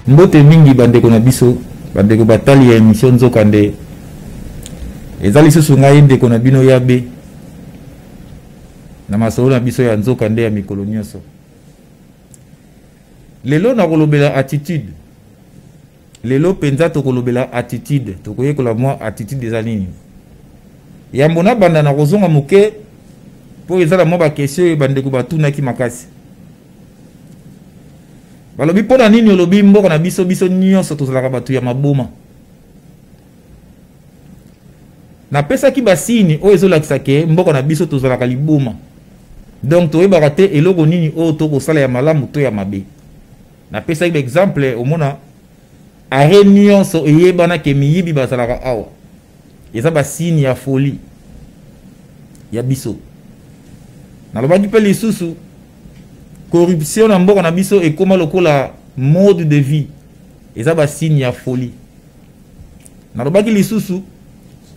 Mbote mingi bandeko na biso, bandeko batali ya emission Nzokande. Eza lisusu ngai ndeko na bino Yabe na masolo na biso ya Nzokande ya mikolo nyonso. Lelo nakolobela attitude. Lelo mpenza tokolobela attitude, tokoyekola mwa attitude eza nini. Yambo nabanda nakozonga moke mpo eza na mwa bakestion oyo bandeko batunaki makasi. Balobi mpo na nini olobi mboka na biso, biso nyonso tozalaka bato ya maboma. Napesaki basini oyo ezolakisa ke mboka na biso tozalaka liboma, donc toyebaka te eloko nini oyo tokosala ya malamu to ya mabe. Napesaki baexemple, omona are nyonso eyebana ke miyibi bazalaka awa, eza basini ya folie ya biso. Nalobaki mpe lisusu corruption na mboka na biso ekoma lokola mode de vie, eza basini ya folie. Nalobaki lisusu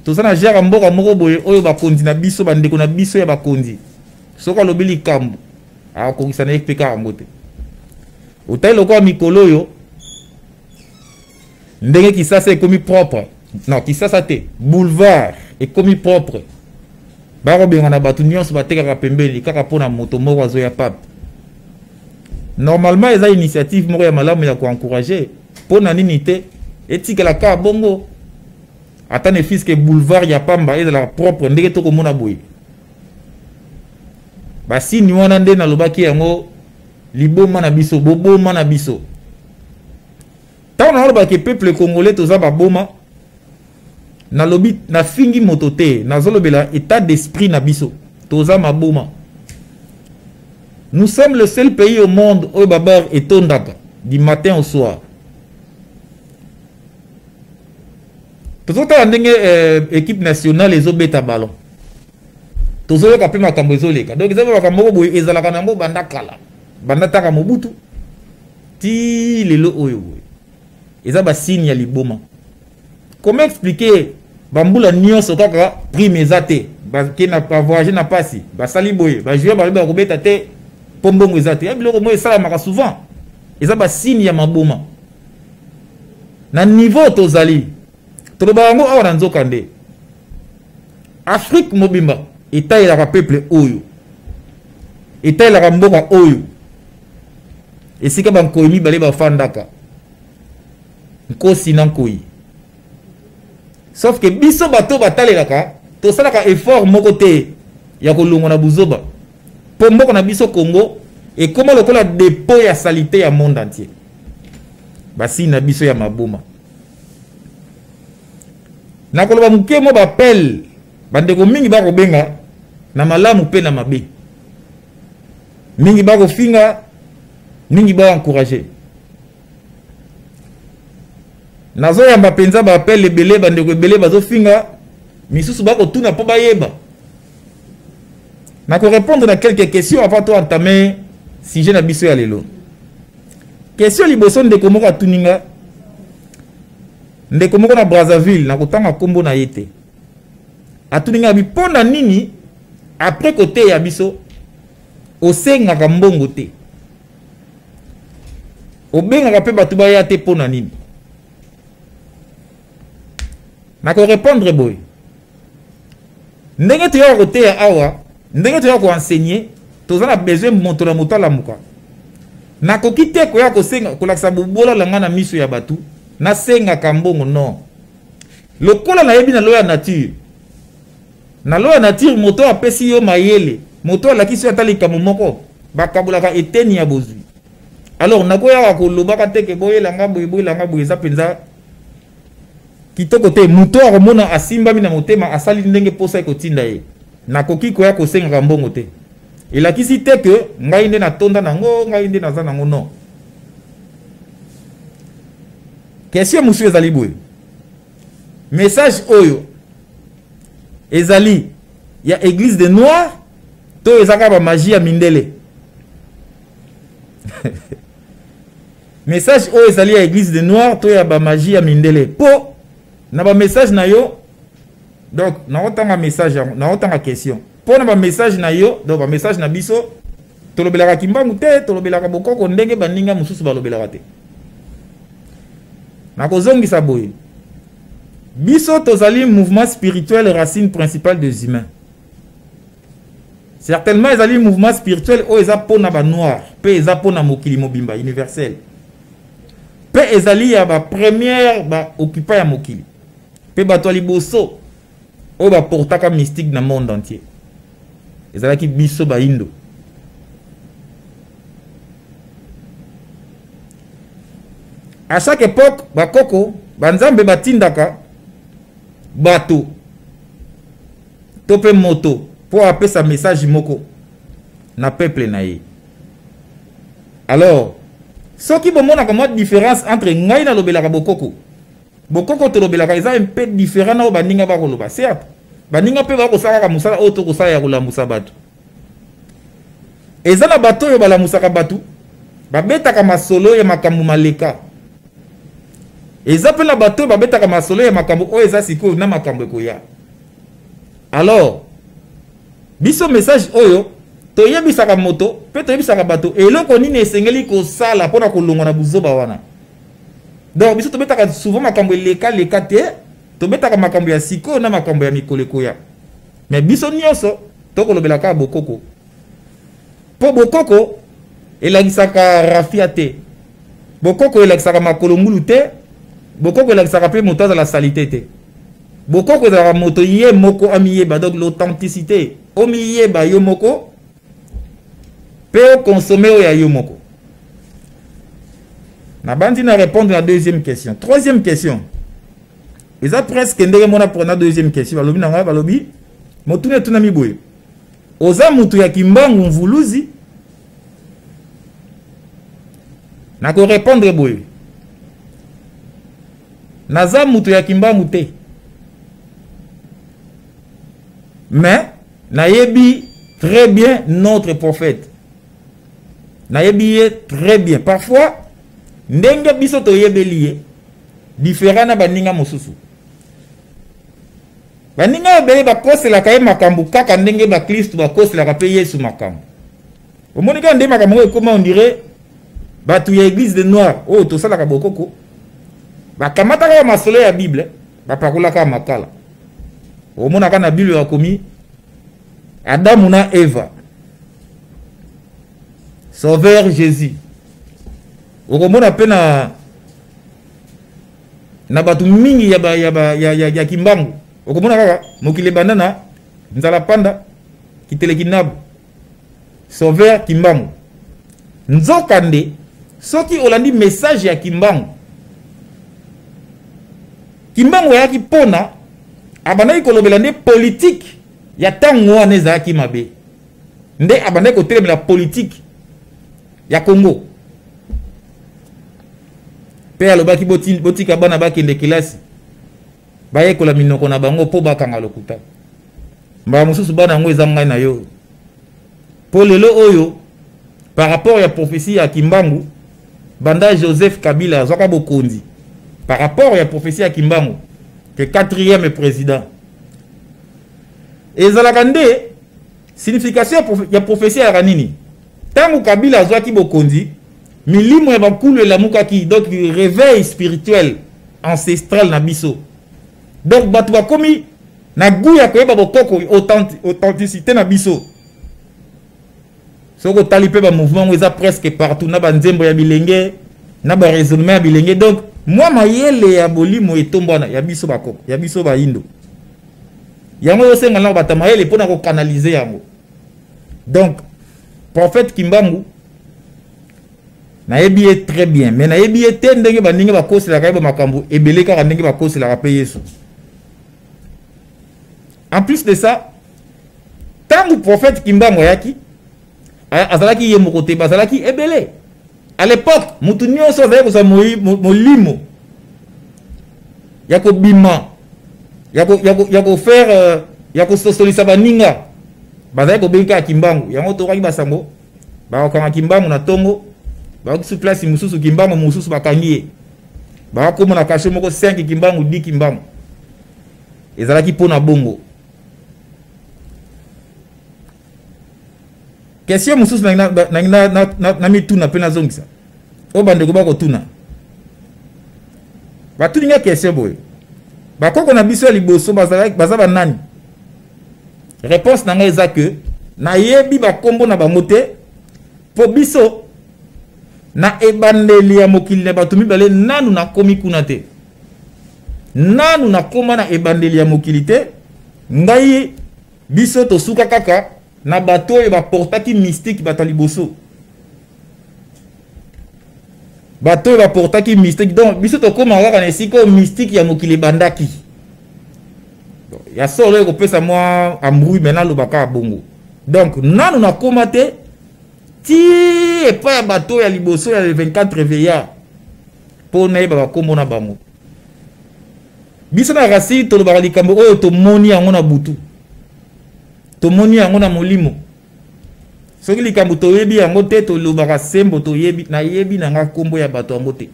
toza na genre mboka moko boye oyo bakonzi na biso, bandeko na biso ya bakonzi, soki alobi likambo akokisa na ye mpe kaka yango te. Otali lokola mikolo oyo ndenge Kisasa ekomi propre, non Kisasa te, boulevard ekomi propre, bakobengana bato nyonso batekaka pembeni kaka mpona moto moko azoya pape. Normalement eza initiative moko ya malamu ya koencourager, mpona nini te etikala kaka bongo, ata ne fût-ce que boulevard ya pamba ezalaka propre ndenge tokomona boye. Basini wana nde nalobaki yango, liboma na biso, boboma na biso. Ntango nalobaki peuple congolais toza baboma, nalobi nafingi moto te, nazolobela état d'esprit na biso, toza maboma. Nous sommes le seul pays au monde oyo babar etondaka du matin au soir. Tozotala ndenge équipe nationale ezobeta ballon, tozoyoka mpe makambo ezoleka. Donc eza makambo moko boye ezalaka na yango banda kala, banda taka Mobutu ti lelo oyo boye, eza basigne ya liboma. Comment expliquer bambula nyonso kaka prime eza te, bake na bavoyage na pasi, basali boye, bajoueur balobi bakobeta te mpo mbongo eza te? Ya biloko moko esalamaka souvent, eza basigne ya maboma na niveau tozali. Tolobaka yango awa na Nzokande, Afrique mobimba etayelaka peuple oyo, etayelaka mboka oyo esika bankoyi mibale bafandaka, nkosi na nkoyi. Sauf que biso bato batalelaka, tosalaka effort moko te ya kolongwa na buzoba, mpo mboka na biso Congo ekoma lokola dépôt ya saleté ya monde entier. Basini na biso ya maboma. Nakoloba moke mo bapele, bandeko mingi bakobenga na malamu mpe na mabe, mingi bakofinga, mingi baencourager. Nazoyamba mpenza baapele ebele, bandeko ebele bazofinga, misusu bakotuna mpo bayeba. Nakorépondre na quelques questions avant to entamer sujet na biso ya lelo. Question liboso, ndeko moko atuni nga, ndeko moko na Brazzaville, nakotanga nkombo na ye te, atuni nga bi mpo na nini après koteya biso osengaka mbongo te, obengaka mpe bato baya te, mpo na nini? Nakorépondre boye: ndenge toyaka koteya awa, ndenge toyaka koenseigner, toza na besoin moto na moto alamuka. Nakoki te koya kosenga, kolakisa bobola na ngai na miso ya bato, nasengaka mbongo, non. Lokola nayebi na loi ya nature, na loi ya nature, moto apesi yo mayele, moto alakisi yo ata likambo moko, bakabolaka eteni ya bozwi. Alors nakoyaka kolobaka te ke boyelanga boye, boyelanga boye, eza mpenza kitoko te. Moto akomona asimbami na motema, asali ndenge posa ekotinda ye. Nakoki koya kosengaka mbongo te, elakisi te ke ngai nde natonda nango, ngai nde naza nango, non. Question mosusu ezali boye: message oyo ezali ya église de noir to eza kaka bamagie ya mindele? Message oyo ezali ya église de noir to ya bamagie ya mindele? Mpo na bamessage na yo, donc naotanga message yango, naotanga question mpo na bamessage na yo. Donc bamessage na biso, tolobelaka Kimbangu te, tolobelaka bokoko ndenge baninga mosusu balobelaka te. Nakozongisa boye: biso tozali mouvement spirituel, racine principale des humains. Certainement ezali mouvement spirituel oyo eza mpona banoir mpe eza mpona mokili mobimba, universel, mpe ezali ya bapremière baoccupant ya mokili mpe bato ya liboso oyo baportaka mystique na monde entier ezalaki biso bayindo. À chaque époque, bakoko banzambe batindaka bato to mpe moto mpo apesa message moko na peuple na ye. Alors soki bomonaka mwa différence entre ngai nalobelaka bokoko, bokoko tolobelaka eza un peu différent na oyo baninga bakoloba. Certes, baninga mpe bakosala kaka mosala oyo tokosala ya kolamusa bato. Eza na bato oyo balamusaka bato, babetaka masolo ya makambo maleka. Eza mpe na bato oyo babetaka masolo ya makambo oyo eza sikoyo na makambo ekoya. Alors biso, message oyo toyebisaka moto mpe toyebisaka bato eloko nini esengeli kosala mpona kolongwa na buzoba wana. Donc biso tobetaka souvent makambo elekaleka te, tobetaka makambo ya sikoyo na makambo ya mikolo ekoya. Mais biso nyonso tokolobela kaka bokoko, mpo bokoko elakisaka rafia te, bokoko elakisaka makolo ngulu te, bokoko elakisaka mpe moto azala saleté te. Bokoko ezalaka moto ye moko amiyeba, donc l'authenticité, omiyeba yo moko mpe okonsome oyo ya yo moko. Nabandi na répondre na deuxième question. Troisième question eza presque ndenge mona. Na deuxième question, balobi na ngai, balobi motuna etunami boye: oza mutu ya Kimbangu Mvuluzi? Nakorépondre boye: naza mutu ya Kimbangu te, mais nayebi très bien notre prophète, nayebi ye très bien. Parfois ndenge biso toyebeli ye différent na baninga mosusu. Baninga ebele bakoselaka ye makambo kaka ndenge baklistu bakoselaka mpe Yesu makambo. Omoni kaka nde makambo oyo ekóma, on dirait bato ya église de noir oyo tosalaka bokoko bakamataka ba masolo ya Bible, bapakolaka makala. Omonaka na Bible bakomi Adamu na Eva, Sauveur Jésus. Okomona mpe na bato mingi ya, ba, ya, ba, ya, ya, ya Kimbangu, okomona kaka mokili ebanda na nzala panda kiteleki nabu, Sauveur Kimbangu. Nzokande soki olandi message ya Kimbangu, Kimbangu ayaki mpona abandaki kolobela nde politike ya ntango wana ezalaki mabe, nde abandaki kotelemela politike ya Congo mpe alobaki botika bana bakende kelasi, bayekola minoko na bango mpo bakanga lokuta. Mbala mosusu bana yango eza ngai na yo, mpo lelo oyo, par rapport ya prophétie ya Kimbangu, banda Joseph Kabila azwaka bokonzi, par rapport ya prophétie ya Kimbangu ke quatrième président ezalaka nde signification ya prophétie ezalaka nini? Ntango Kabila azwaki bokonzi, milimo ya bakulu elamukaki, donc réveil spirituel ancestral na biso. Donc bato bakomi na goût ya koyeba bokoko, authenticité na biso. Soki otali mpe bamouvement yango eza presque partout, na banzembo ya bilenge, na baraisonnement ya bilenge. Donc mwa mayele ya bolimo etombwana ya biso bakoko, ya biso bayindo. Yango osenga na bato mayele mpona kokanalize yango. Donc prophète Kimbangu, nayebi ye très bien, mais nayebi ye te ndenge baninga bakoselaka ye bamakambo ebele, kaka ndenge bakoselaka mpe Yesu. En plus de ça, ntango prophète Kimbangu ayaki, azalaki ye moko te, bazalaki ebele. À l'époque, motu nyonso azalaki kozwa molimo ya kobima, ya kofaire, ya kososolisa baninga, bazalaki kobenga ya Kimbangu. Yango tokaki basango bakokanga Kimbangu na ntongo, bakoki su place mosusu, Kimbangu mosusu bakangi ye, bakokóma na cachot moko 5 Kimbangu, 10 Kimbangu. Ezalaki mpona bongo. Question mosusu nangi na mituna mpe nazongisa oyo bandeko bakotuna. Batuni nga question boye: bakoko na biso ya liboso baza banani? Réponse na ngai eza ke nayebi bakombo na bango te, mpo biso na ebandeli ya mokili na bato mibale, nanu nakomi kuna te, nanu nakóma na ebandeli ya mokili te. Ngai, biso tosuka kaka na bato oyo baportaki mystique, bato ya liboso, bato oyo baportaki mystique. Donc biso tokómaka kaka na esika oyo mystique ya mokili ebandaki. Ya solo, ekopesa mwa embrouille, mais naloba kaka bongo. Donc nanu nakóma te ti epai ya bato ya liboso ya le 24 veillard mpo nayeba bakombo na bango. Biso na Racine, tolobaka likambo oyo tomoni yango na butu, tomoni yango na molimo. Soki likambo toyebi yango te, tolobaka sembo. Toyebi, nayebi na nga nkombo ya bato yango te.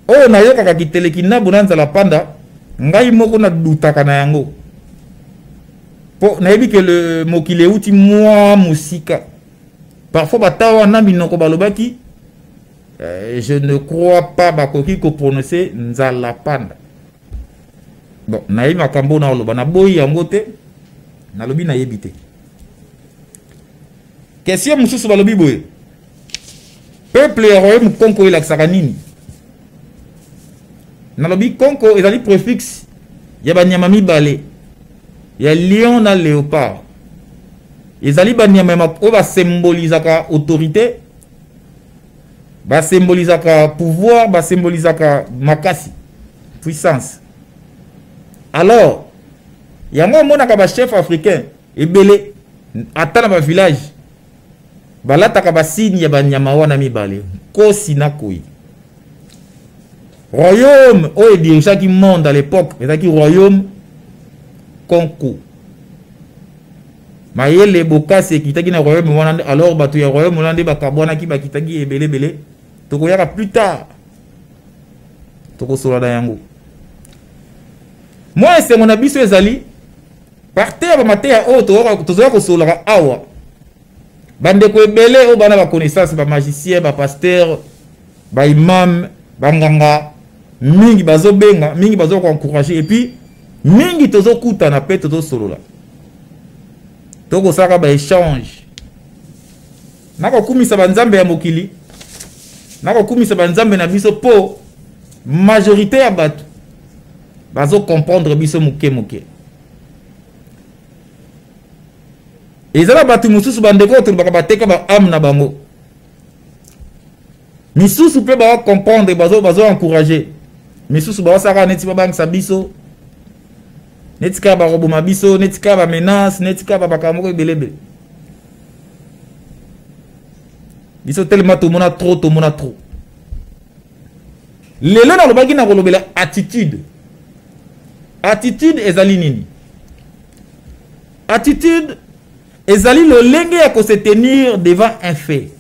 Oyo nayokaka kiteleki nabo na nzala panda, ngai moko nadutaka na yango, mpo nayebi ke le mokili euti mwa mosika. Parfois bata wana minoko balobaki, je ne crois pas bakoki koprononce nzala panda. Bon, nayebi makambo na oloba, naboyi yango te, nalobi nayebi te. Question mosusu balobi boye: peuple ya royaume Konko elakisaka nini? Nalobi Konko ezali préfixe ya banyama mibale, ya lion na léopard. Ezali banyama oyo basembolizaka autorité, basembolizaka pouvoir, basembolizaka makasi, puissance. Alors yango omonaka bachef africain ebele, ata na bavillage, balataka basigne ya banyama wana mibale, nkosi na koi. Royaume oyo edirigeaki monde à l'époque ezalaki royaume Konko. Mayele bokasi ekitaki na royaume wana. Alors bato ya royaume wana nde bakabwanaki, bakitaki ebelebele. Tokoyaka plus tard, tokosola na yango. Mwa esengo na biso ezali partir ya bamateya oyo tozoya kosololaka awa. Bandeko ebele oyo bana baconnaissance, bamagicien, bapasteur, baimam, banganga mingi bazobenga, mingi bazokoencourage, et puis mingi tozokutana mpe tozosolola, tokosalaka baéchange. Nakokumisa banzambe ya mokili, nakokumisa banzambe na biso, mpo majorité ya bato bazocomprendre biso moke moke. Eza na bato mosusu, bandeko oyo tolobaka, bateka baâme na bango. Misusu mpe baocomprendre, bazoencourage. Misusu baosalaka neti babangisa biso, neti kaka bakoboma biso, neti kaka bamenace, neti kaka bamakambo moko ebelebele. Biso telema, tomona trop, tomona trop. Lelo nalobaki na kolobela attitude. Attitude ezali nini? Attitude ezali lolenge ya kose tenir devant un fait.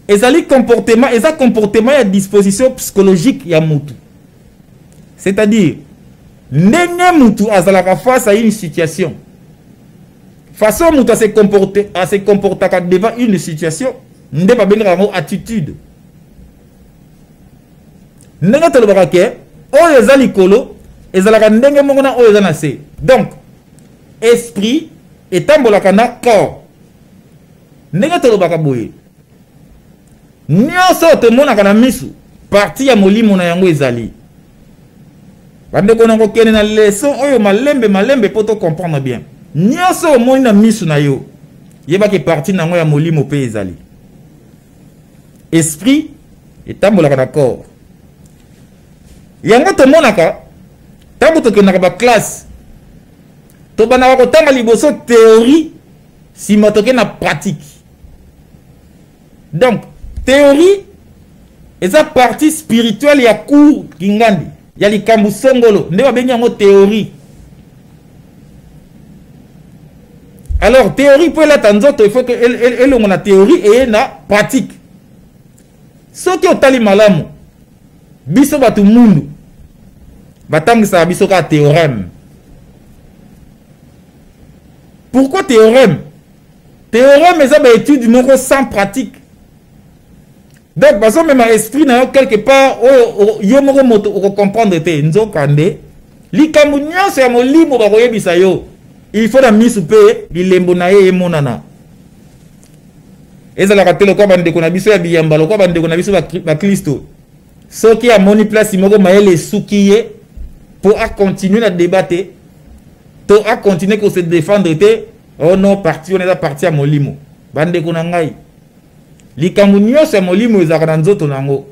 Ezali comportement, eza comportement ya disposition psychologique ya mutu, c'est-à-dire ndenge mutu azalaka face à une situation, façon mutu ase comporte, ase comportaka devant une situation, nde babengaka yango attitude. Ndenge tolobaka ke oyo eza likolo ezalaka ndenge moko na oyo eza na se. Donc esprit etambolaka na corps. Ndenge tolobaka boye, nyonso oyo tomonaka na misu, partie ya molimo na yango ezali. Bandeko, na kokende na leçon oyo malembe malembe mpo tocomprendre bien. Nyonso omoni na misu na yo, yebaki partie na yango ya molimo mpe ezali. Esprit etambolaka na corps. Yango tomonaka ntango tokendaka baclasse, tobandaka kotanga liboso théorie, nsima tokende na pratique. Donc théorie eza partie spirituelle ya cours kingandi, ya likambo songolo, nde babengi yango théorie. Alors théorie, mpo elata nzoto, il faut que elongo na théorie eye na pratique. Soki otali malamu, biso bato mundu batangisaka biso kaka théorème. Pourquoi théorème? Théorème eza baétude moko sans pratique. Donc bazomema esprit na yo quelque part oyo yo moko moto okocomprendre te. Nzokande likambo nyonso ya molimo bakoyebisa yo, il faut na misu mpe bilembo na ye emonana. Ezalaka te lokola bandeko na biso ya biyamba, lokola bandeko na biso baklisto. Soki amoni place moko mayele esuki ye mpo acontinue na débat te, to acontinue ko se défendre te, oh non, parti wana eza parti ya molimo. Bandeko na ngai, likambo nyonso ya molimo ezalaka na nzoto na yango.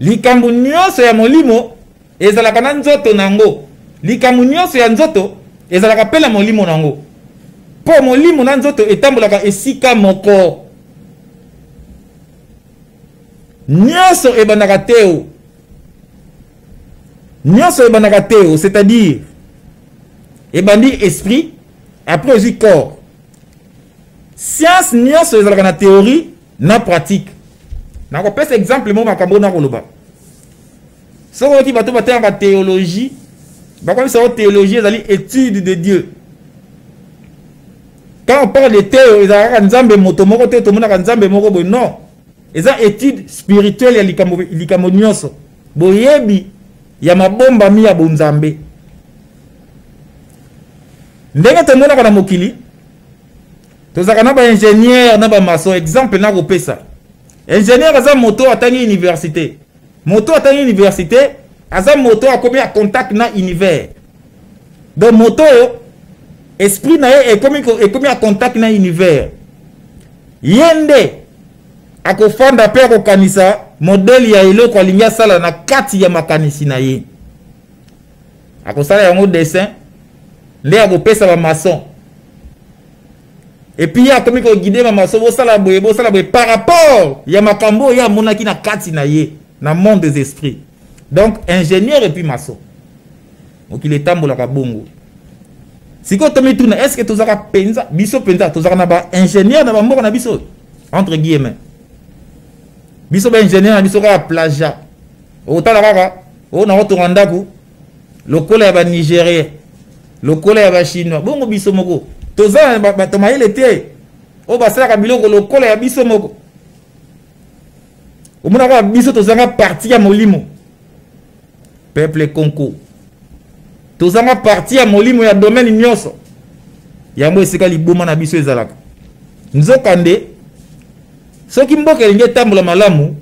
Likambo nyonso ya molimo ezalaka na nzoto na yango. Likambo nyonso ya nzoto ezalaka mpe na molimo na yango, mpo molimo na nzoto etambolaka esika moko. Nyonso ebandaka teo, nyonso ebandaka teo, c'est-à-dire ebandi esprit, après ozwi corps. Science nyonso ezalaka na théorie na pratique. Nakopesa exemple moko, makambo oyo nakoloba. Soki oyoki bato bateyaka théologie, bakomisa yo théologie ezali étude de Dieu. Quand on parle de théo, ezalaka kaka nzambe moto moko te, tomonaka nzambe moko boye. Non, eza étude spirituelle ya likambo, likambo nyonso, boyebi ya mabombami ya bonzambe. Ndenge tomonaka na mokili, tozalaka na baingénieur na bamaçon. Exemple nakopesa, ingénieur aza moto atangi université. Moto atangi université aza moto akomi ya contact na univers. Donc moto oyo esprit na ye ekomi ya contact na univers, ye nde akofanda mpe akokanisa modèle ya eloko alingi asala. Na kati ya makanisi na ye, akosala yango dessin, nde akopesa bamaçon, et puis ye akomi koguider bamaçon: bosala boye, bosala boye, par rapport ya makambo oyo ye amonaki na kati na ye, na monde des esprits. Donc ingénieur et puis maçon, mokili etambolaka bongo. Sikoyo tomituna: est ce que tozalaka mpenza, biso mpenza tozalaka na baingénieur na bamboka na biso? Entre guillemets, biso baingénieur na biso kaka plagiat. Otala kaka oyo nakotonga ndako lokola ya banigérien, lokola ya bachinois. Bongo biso moko toza na bato mayele te oyo basalaka biloko lokola ya biso moko? Omonaka biso tozanga parti ya molimo. Peuple konko, tozanga parti ya molimo ya domaine nyonso. Yango esika liboma na biso ezalaka. Nzokande soki mboka elingi etambola malamu,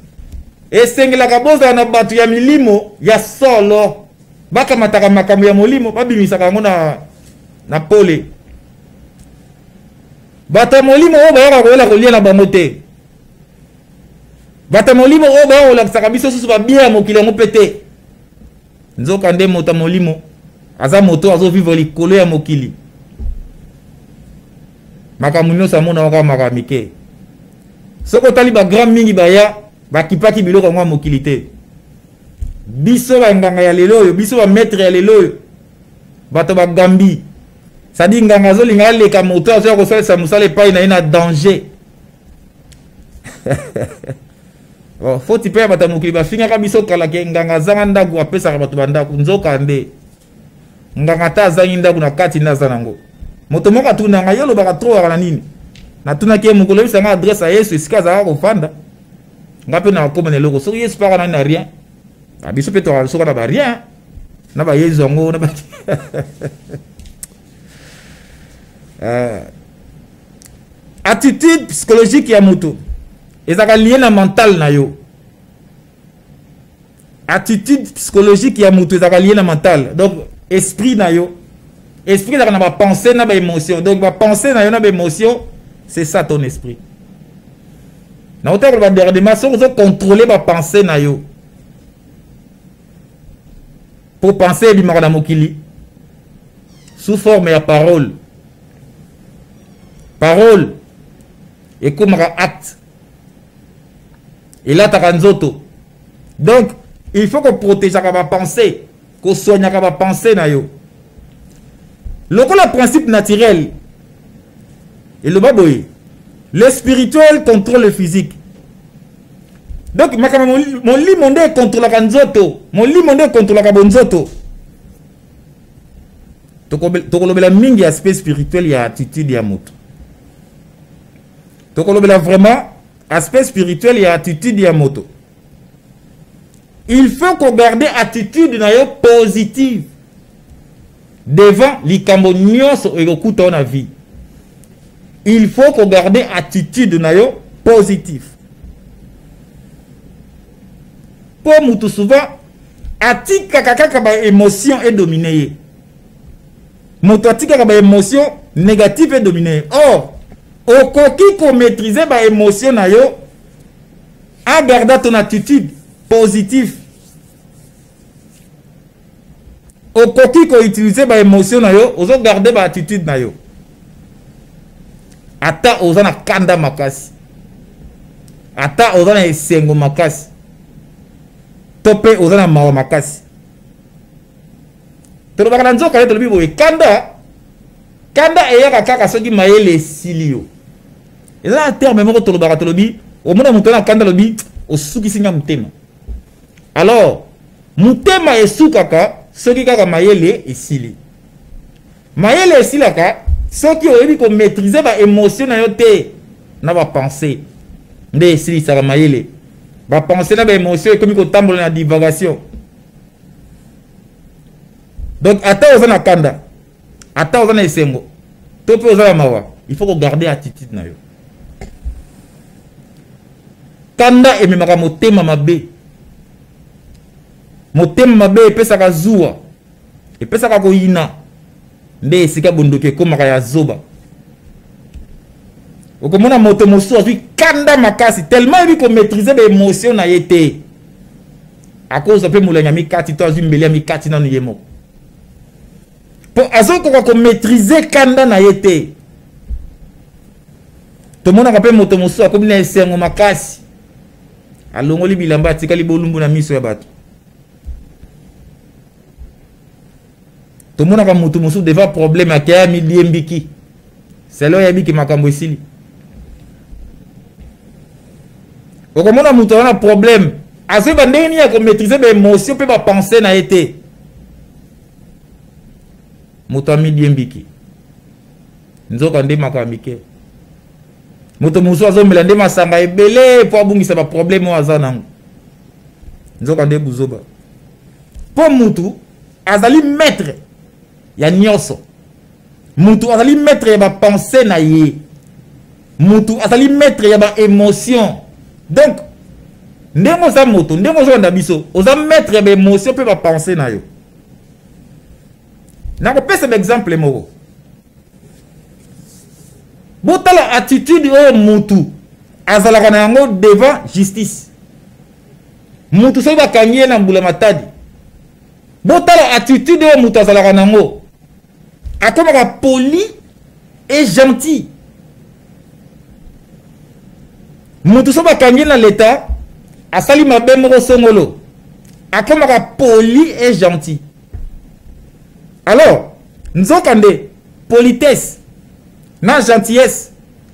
esengelaka bozala na bato ya milimo ya solo, bakamataka makambo ya molimo, babimisaka yango na pole. Bato ya molimo oyo bayaka koyela kolia na bango te. Bato ya molimo oyo bayaka kolakisaka biso susu babia ya mokili yango mpe te. Nzoka nde moto ya molimo aza moto azovivre likolo ya mokili. Makambo nyonso amonaka kaka makambo mike. Soki otali, bagrand mingi baya bakipaki biloko yango ya mokili te. Biso banganga ya lelo oyo, biso bamaître ya lelo oyo, bato bagambi, c'est-à-dire nganga azolinga aleka moto azoya kosalisa mosala epai na ye na danger. Bon, foti mpe ya bato ya mokili bafingaka biso kala ke nganga azanga ndako, apesaka bato bandako. Nzoka nde nganga ata azangi ndako, na kati nde aza nango. Moto moko atunanga: yo olobaka trop, waka na nini? Natunaki ye mokolo, oyebisanga adresse ya Yesu esika azalaka kofanda, nga mpe nakokóma na eloko. Soki Yesu mpaka nani na rien, biso mpe toka soka na barien na bayezu yango na attitude psychologique ya moto ezalaka lié na mental na yo. Attitude psychologique ya moto ezalaka lié na mental, donc esprit na yo. Esprit ezalaka na bapensée na baémotion. Donc bapensée na yo na baémotion, c'est ça ton esprit. Naotaka koloba dernièrement, soki ozocontrôle bapensée na yo, po pensée ebimaka na mokili sous forme ya parole, parole ekomaka acte, elataka nzoto. Donc il faut koprotégeaka bapensée, kosoignaka bapensée na yo. Lokola principe naturel eloba boye: le spirituel contrôle le physique. Donc makambo molimo nde ekontrolaka nzoto, molimo nde ekontrolaka bonzoto. Tokolobela mingi aspect spirituel ya attitude ya moto. Tokolobela vraiment Aspect spirituel ya attitude ya moto. Il faut kogarder attitude na yo positive devant likambo nyonso ekokuta yo na vie. Il faut kogarder attitude na yo positive. Mpo mutu souvent atikaka kaka ba émotion edomine ye. Moto atikaka ba émotion négative edomine ye. Or okoki komaîtriser ba émotion na yo en gardant ton attitude positive. Okoki koutiliser ba émotion na yo, ozogarde ba attitude na yo. Ata oza na kanda makasi, ata oza na esengo makasi, to mpe oza na mawa makasi. Tolobaka na nzoka ye, tolobi boye, kanda kanda eyaka kaka soki mayele esili yo. Eza na terme moko tolobaka, tolobi omona moto na kanda, alobi osukisi nga motema. Alors motema esukaka soki kaka mayele esili. Mayele esilaka soki oyebi komaîtriser ba émotion na yo te na ba pensée, nde esilisaka mayele. Ba pensée na ba émotion ekomi kotambola na divagation. Donc ata oza na kanda, ata oza na esengo, to mpe oza na mawa, il faut kogarder attitude na yo. Kanda ememaka motema mabe. Motema mabe epesaka zuwa, epesaka koyina, nde esika bondoki ekomaka ya zoba. Okomona moto mosusu azwi kanda makasi tellement ayebi komaîtriser ba émotion na ye te, akozwa mpe molangi ya mikati to azwi mbeli ya mikati nanu ye moko, mpo azokoka komaîtriser kanda na ye te. Tomonaka mpe moto mosusu akomi na esengo makasi, alongoli bilamba, atikali bolumbu na miso ya bato. Tomonaka moto mosusu devant problème akeya midiembiki, selo oyebiki makambo esili. Okomona moto aza na problème, azoyeba ndenge nini ya komaîtriser ba émotion mpe ba pensée na ye te, moto amidiembiki, nzoka nde makambo mike. Moto mosusu azomela nde masanga ebele mpo abungisa ba problème oyo aza nango, nzoka nde buzoba. Mpo mutu azali maître ya nyonso, mutu azali maître ya ba pensée na ye, mutu azali maître ya ba émotion. Donc ndenge oza moto, ndenge ozolanda biso, oza maître ya ba émotion mpe ba pensée na yo. Nakopesa ba exemple moko. Botala attitude oyo mutu azalaka na yango devant justice. Mutu soki bakangi ye na mbula matadi, botala attitude oyo mutu azalaka na yango, akomaka poli et gentil. Mutu soki bakangi ye na leta, asali mabe moko songolo, akomaka poli et gentil. Alors nzoka nde politesse na gentillesse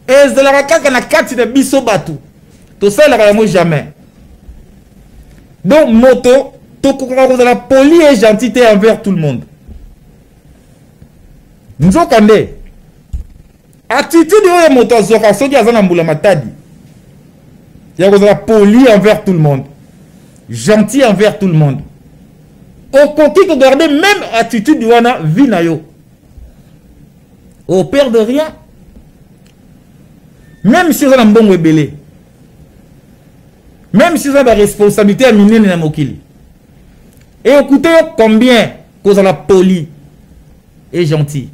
ezalaka kaka na kati na biso bato, tosalelaka yango jamais. Donc moto tokokaka kozala poli et gentil te envers tout le monde. Nzoka nde attitude oyo moto azwaka soki aza na mbula matadi ya kozala poli envers tout le monde, gentil envers tout le monde, okoki kogarder même attitude wana vie na yo, operdre rien. Même si oza na mbongo ebele, même si oza na baresponsabilité ya minene na mokili, ekute yo combien kozala poli et gentil?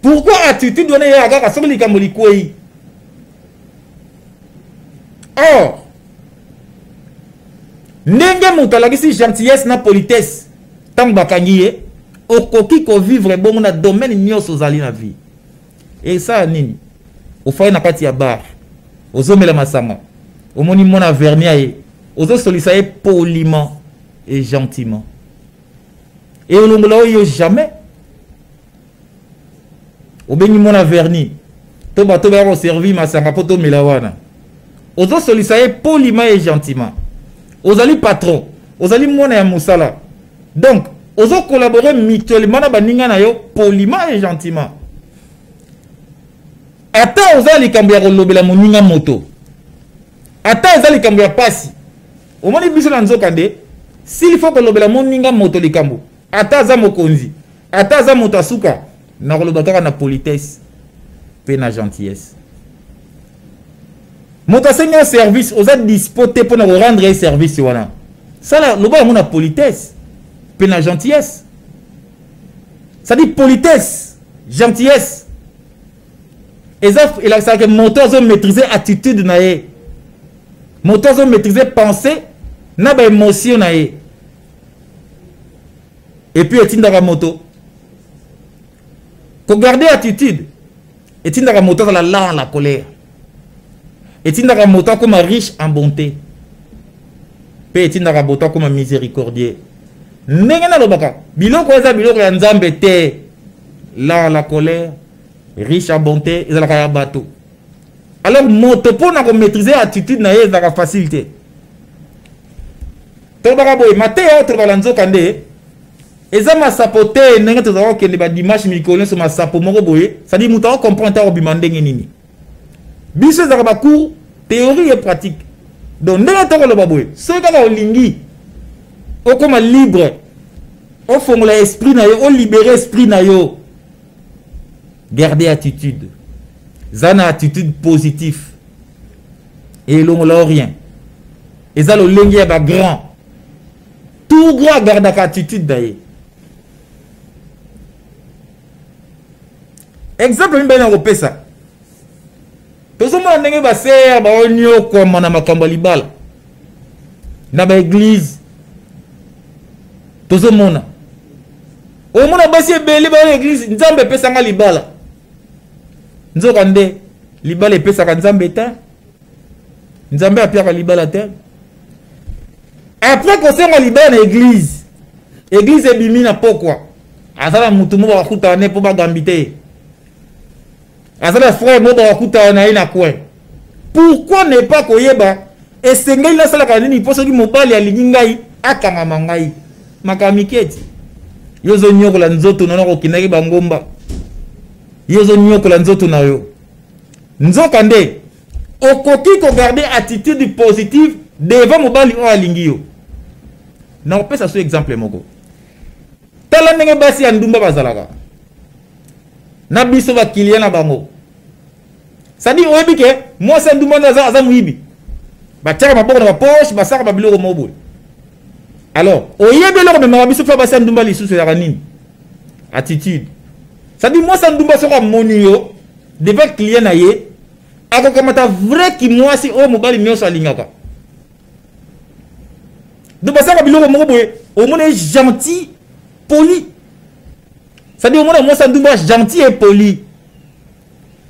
Pourquoi attitude wana eyaka kaka soki likambo likwei? Or ndenge moto alakisi gentillesse na politesse ntango bakangi ye, okoki kovivre bongo na domaine nyonso ozali na vie. Esala nini? Ofai na kati ya bar, ozomela masanga, omoni mwana vernia ye, ozosolisa ye poliment et gentiment, e olongola oyo jamais. Obengi mwana verni to bato baya koservir masanga mpo tomela wana, ozosolisa ye poliment et gentiment. Ozali patron, ozali mwana ya mosala, donc ozocollaborer mutuellement na baninga na yo poliment et gentiment. Ata oza likambo ya kolobela moninga moto. Ata eza likambo ya pasi, omoni biso na nzoka nde s'il faut kolobela moninga moto likambo, ata aza mokonzi, ata aza moto asuka, nakoloba kaka na politesse pe na gentillesse. Moto asengi yo service, oza dispo te mpona korendre ye service wana, sala loba yango na politesse pe na gentillesse. C'est-à-dire politesse, gentillesse eza elakisaka ke moto azo maîtriser attitude na ye, moto azo maîtriser pensée na ba émotion na ye. Et puis etindaka moto ko garder attitude, etindaka moto azala lent à la colère, etindaka moto akoma riche en bonté, pe etindaka moto akoma miséricordieux. Ndenge nalobaka biloko eza biloko ya Nzambe te, lent à la colère, riche en bonté, ezalaka ya bato. Alors moto mpona ko maîtriser attitude na ye ezalaka facile te. Tolobaka boye, mateya oyo tolobaka na nzoka nde eza masapo te, ndenge tozalaka kokende ba dimanche mikolo nyonso masapo moko boye, c'est-à-dire moto ako comprendre te akobima ndenge nini. Biso ezalaka ba cours théorie et pratique. Donc ndenge tokoloba boye, soki kaka olingi okoma libre, ofongola esprit na yo, olibere esprit na yo, garder attitude, za na attitude positive et elongola yo rien. Eza lolenge ya ba grand, tout grand gardaka attitude na ye. Exemple mibale na kopesa, tozomona ndenge ba sœur baonyokwama na makambo ya libala na ba église. Tozomona omona basi ebele ba église, Nzambe epesanga libala, nzoka nde libala epesaka Nzambe te, Nzambe apiaka libala te. Après kosenga libala na église, église ebimi na pokwa, aza na mutu moko bakutana ne po bagambi te, aza na frère moko bakutana na ye na coin. Pourquoi ne pas koyeba esengeli nasalaka nini mpo soki mobali alingi ngai akangama ngai? Makambo mike ti yo ozonyokola nzoto na yo, nakokendaki bangomba, yo ozonyokola nzoto na yo. Nzoka nde okoki kogarder attitude positive devant mobali oyo alingi yo. Nakopesa so exemple moko. Tala ndenge basi ya ndumba bazalaka na biso bakilia na bango. C'est-à-dire oyebi ke mwasi ya ndumba nde aza moyibi, batiaka maboko na bapoche, basaka babiloko moko boye. Alors oyebi eloko memaka biso mpe basi ya ndumba lisusu ezalaka nini? Attitude. C'est-à-dire mwasi ya ndumba soki amoni yo devant client na ye, akokamata vrai kimwasi oyo mobali nyonso alingaka. Donc basaka biloko moko boye, omona ye gentil, poli. C'est-à-dire omona mwasi ya ndumba gentil et poli.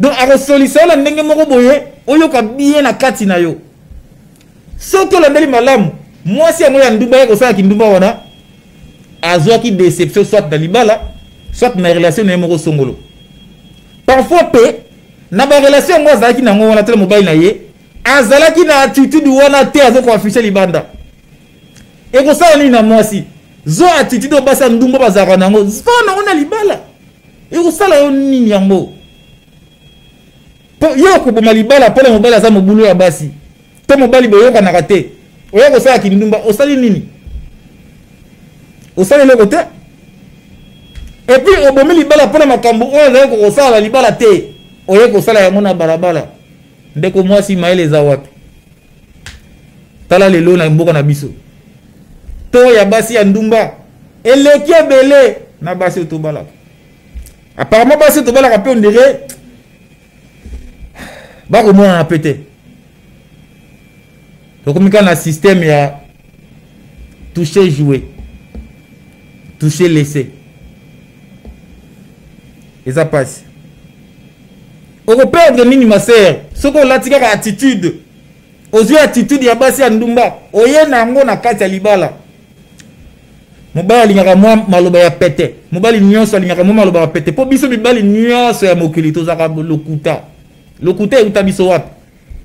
Donc akosolisa yo na ndenge moko boye, oyoka bien na kati na yo. Soki olandeli malamu, mwasi yango ya ndumba ye kosala kindumba wana, azwaki déception soit na libala, soit na relation na ye moko songolo. Parfois pe na ba relation yango azalaki nango wana, tala mobali na ye azalaki na attitude wana te, azo ko afficher libanda. Ekosala nini na mwasi? Zo attitude oyo basi ya ndumba bazalaka nango, zo nango na libala. Ekosala yo nini yango? Po yo okoboma libala mpona mobali aza mobulu ya basi, to mobali boyokanaka te, oya kosala kindumba, osali nini? Osali eloko te. Et puis obomi libala mpona makambo oyo ozali kosala na libala te, oye kosala yango na balabala. Ndeko mwasi, mayele eza wapi? Tala lelo na mboka na biso, to ya basi ya ndumba eleki ebele na basi oyo tobalaka. Apparemment basi oyo tobalaka mpe on dirait bakomonana pe te. Tokomi kaka na système ya toucher jouer, toucher laisser. Eza pasi. Okoperdre nini ma sœur soki olati kaka attitude, ozwi attitude ya basi ya ndumba, oye na yango na kati ya libala. Mobali alingaka mwa maloba ya pete, mobali nyonso alingaka mwa maloba ya pete, po biso mibali nyonso ya mokili tozalaka lokuta. Lokuta euta biso wapi?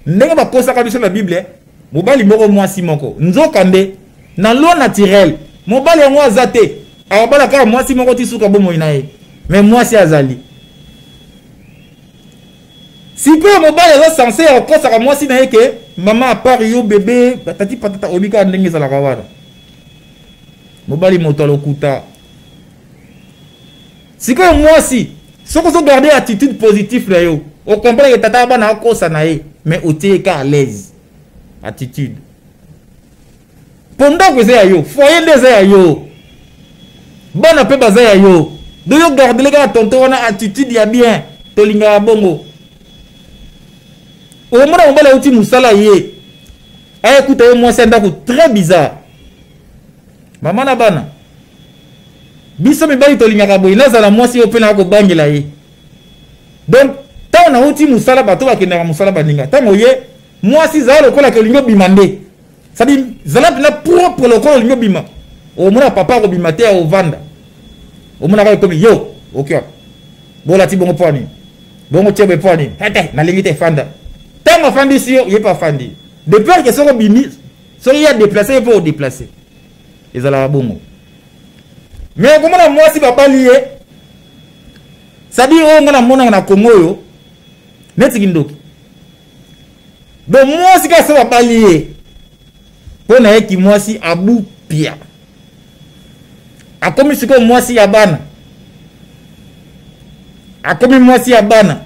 Ndenge bakosaka biso na Bible, mobali moko mwasi moko. Nzoka nde na loi naturelle mobali yango aza te, akobala kaka mwasi moko ti suka bomoi na ye, mais mwasi azali. Sikoyo mobali aza censé ya kokosaka mwasi na ye ke Mama, à part yo bébé, patati patata, oyebi kaka ndenge ezalaka wana. Mobali moto alokuta. Sikoyo mwasi, soki ozogarde attitude positive na yo, ocomprendre ke tata bana akosa na ye, mais otie ka à l'aise. Attitude. Po ndako eza ya yo, foyer nde eza ya yo, bana mpe baza ya yo. Donc yo gardele kaka tonton wana attitude ya bien, tolingaka bongo. Omona mobali auti mosala, ye ayekuta ye mwasi ya ndako très bizarre. Mama na bana, biso mibali tolingaka boye, nazala mwasi oyo mpe naka kobangela ye. Donc ntango nauti mosala, bato bakendaka mosala baninga, ntango ye mwasi zala lokola ke olingi obima nde, c'est-à-dire zala mpena propre lokola olingi obima. Omona papa akobima te, ya ovanda, omonaka ekomi yo oki wapi, bolati bongo mpo nini, bongo tie boye mpo nini, ete nalingi te fanda. Ntango afandisi yo, ye mpe afandi de peur ke soki obimi, soki ye adeplace, ye mpe odeplace, ezalaka bongo. Mais okomona mwasi babali ye, c'est-à-dire oyo nga namonaka na Kongo oyo neti kindoki. Donc mwasi kaka so babali ye, mpo na ye kimwasi abupia, akomi sikoyo mwasi ya bana, akomi mwasi ya bana,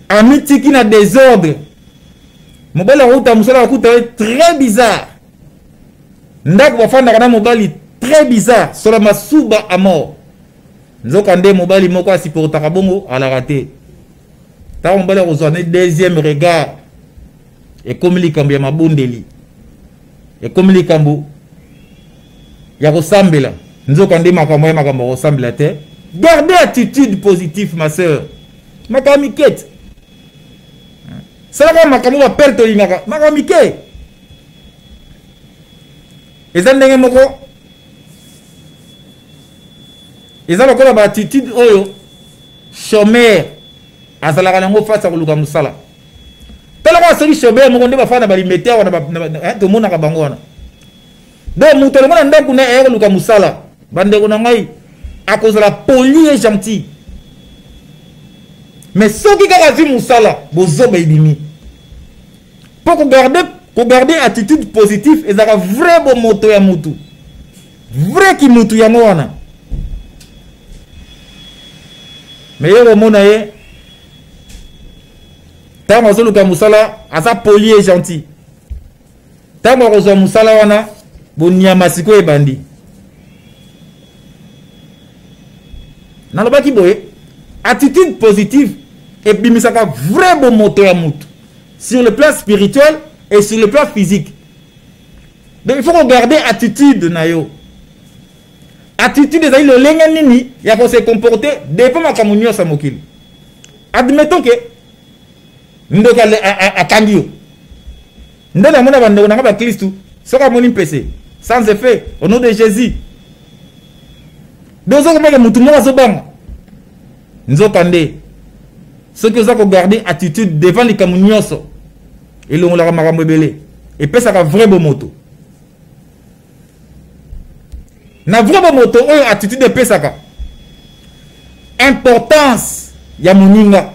amitiki na désordre. Mobali akouta mosala, akuta ye très bizarre, ndako bafandaka na mobali très bizarre, sola masuba à mort. Nzoka nde mobali moko asupportaka bongo alaka te. Ntango mobali akozwa ne deuxième regard, ekomi likambo ya mabondeli, ekomi likambo ya kosambela. Nzoka nde makambo ya makambo ya kosambela te. Garde attitude positive, ma sœur. Makambo mike te, salaka makambo bapere tolingaka, makambo mike eza ndenge moko, eza lokola baattitude oyo chômeur azalaka nango face ya koluka mosala. Tala kaka soki chômeur moko nde bafanda na balimete awa, tomonaka bango wana. Donc moto alongo na ndako na ye koluka mosala, bandeko na ngai, akozala poli et gentil, mais soki kaka azwi mosala, bozoba ebimi. Mpo kogarde attitude positive ezalaka vrai bomoto ya mutu, vrai kimutu yango wana. Mais ye komona ye ntango azoluka mosala aza poli et gentil, ntango akozwa mosala wana, bonyama sikoyo ebandi. Nalobaki boye, attitude positive ebimisaka vrai bomoto ya mutu sur le plan spirituel et sur le plan physique. Donc il faut kogarder attitude na yo. Attitude ezali lolenge nini ya kose comporter devant makambo nyonso ya mokili. Admettons ke ndoki akangi yo, nde namona bandeko nanga baklistu, soki amoni mpese, sans effet, au nom de Jésus. Donc ozokomaka motu moko azobanga. Nzoka nde soki oza kogarde attitude devant likambo nyonso, elongolaka makambo ebele, epesaka vrai bomoto. Na vrai bomoto oyo attitude epesaka importance ya moninga.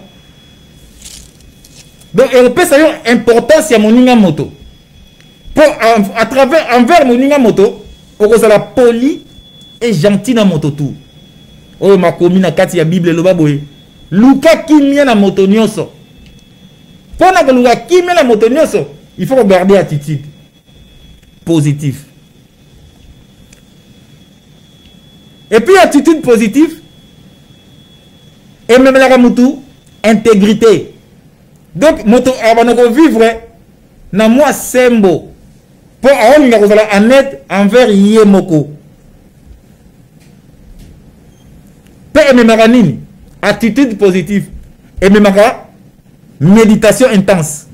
Donc ekopesa yo importance ya moninga moto, mpo à travers envers moninga moto okozala poli et gentil na moto tu. Oyo makomi na kati ya Bible eloba boye: luka kimia na moto nyonso. Mpo na koluka kimia na moto nyonso, il faut kogarder attitude positif. Et puis attitude positive ememelaka mutu intégrité. Donc moto abanda kovivre na mwa sembo, mpo aolinga kozala honnête envers ye moko. Mpe ememaka nini attitude positive? Ememaka méditation intense,